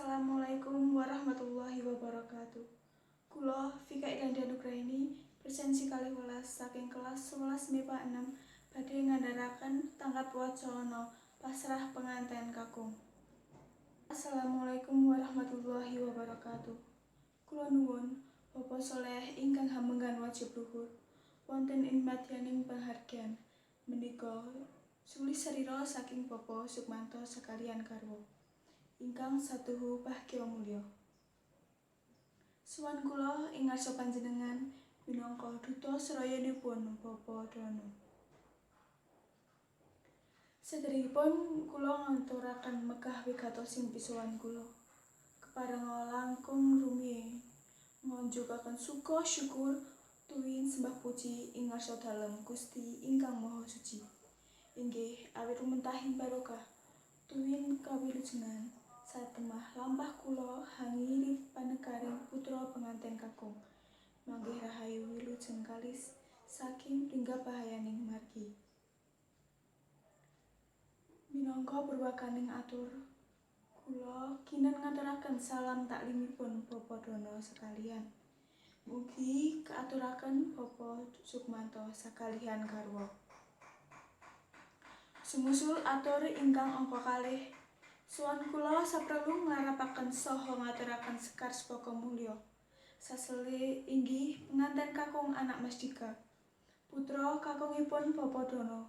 Assalamualaikum warahmatullahi wabarakatuh. Kula Vika Iranda Nugraini, presensi 12 saking kelas 11 MIPA 6 badhe ngandharaken tanggap wacana pasrah penganten kakung. Assalamualaikum warahmatullahi wabarakatuh. Kula nuwun Bapak Soleh ingkang hamenggan wajib luhur wonten ing madyaning panghargyan menika sulih sarira saking Bapak Sukmanto sakaliyan garwa ingkang satuhu bagya mulya. Sowan kula ing ngarsa panjenengan minangka duta srayanipun Bapak Dono. Saderengipun kula ngaturaken megah wigatosing pisowan kula, keparenga langkung rumiyin ngunjukaken suka syukur tuwin sembah puji ing ngarsa dalem Gusti ingkang Maha Suci. Inggih awit rumentahing barokah tuwin kawilujengan satemah lampah kula hangiri panekaring putra penganten kakung manggih rahayu wilujeng kalis saking pringgabahayaning margi. Minangka purwakaning atur, kula kinen ngaturaken salam taklimipun Bapak Dono sekalian. Mugi kaaturaken Bapak Sukmanto sakalihan garwa. Sumusul atur ingkang angka kalih, sowan kula saprelu nglarapaken saha ngaturaken sekar sepaka mulya. Sasele inggih penganten kakung anak Mas Dika, putra kakungipun Bapak Dono.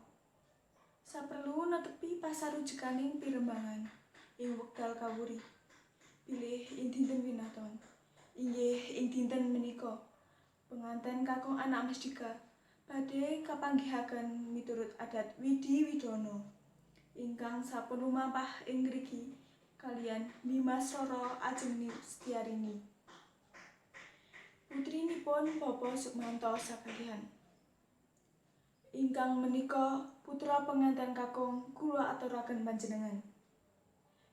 Saperlu netepi pasarujekaning pirembangan ing wekdal kawuri bilih ing dinten winaton. Inggih ing dinten menika penganten kakung anak Mas Dika badhe kapanggihaken miturut adat Widi Widono ingkang sampun lumampah ing ngriki kaliyan Nimas Roro Ajeng Setiarini, putrinipun Bapak Sukmanto sakalihan. Ingkang menika putra penganten kakung kula aturaken panjenengan.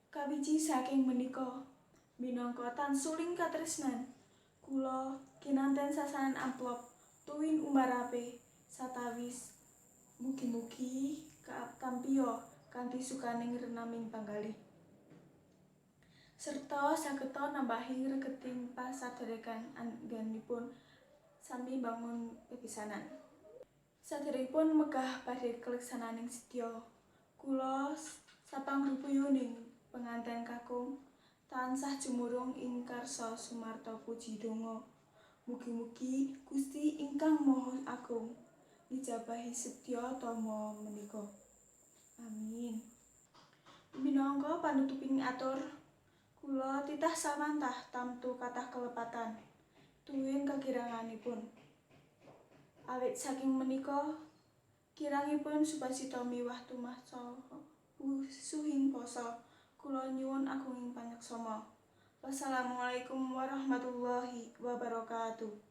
Kawiji saking menika, minangka tansuling katresnan, kula kinanten sasahan amplop tuwin umbarape satawis mugi-mugi katampiya kanthi sukaning renaming panggalih serta sageta nambahi regeting pasadherekan anggenipun sami mbangun bebesanan. Saderengipun megah badhe kaleksananing sedya, kula sapangrupuyuning penganten kakung tansah jumurung ing karsa sumarta puji donga. Mugi-mugi Gusti ingkang Maha Agung ngijabahi sedya tama menika. Amin. Minangka panutuping atur, kula titah samantah tamtu kathah kelepatan tuwin kakiranganipun. Awit saking menika kirangipun supacita miwah tumah saha suhing basa, kula nyuwun agunging panyaksama. Wassalamualaikum warahmatullahi wabarakatuh.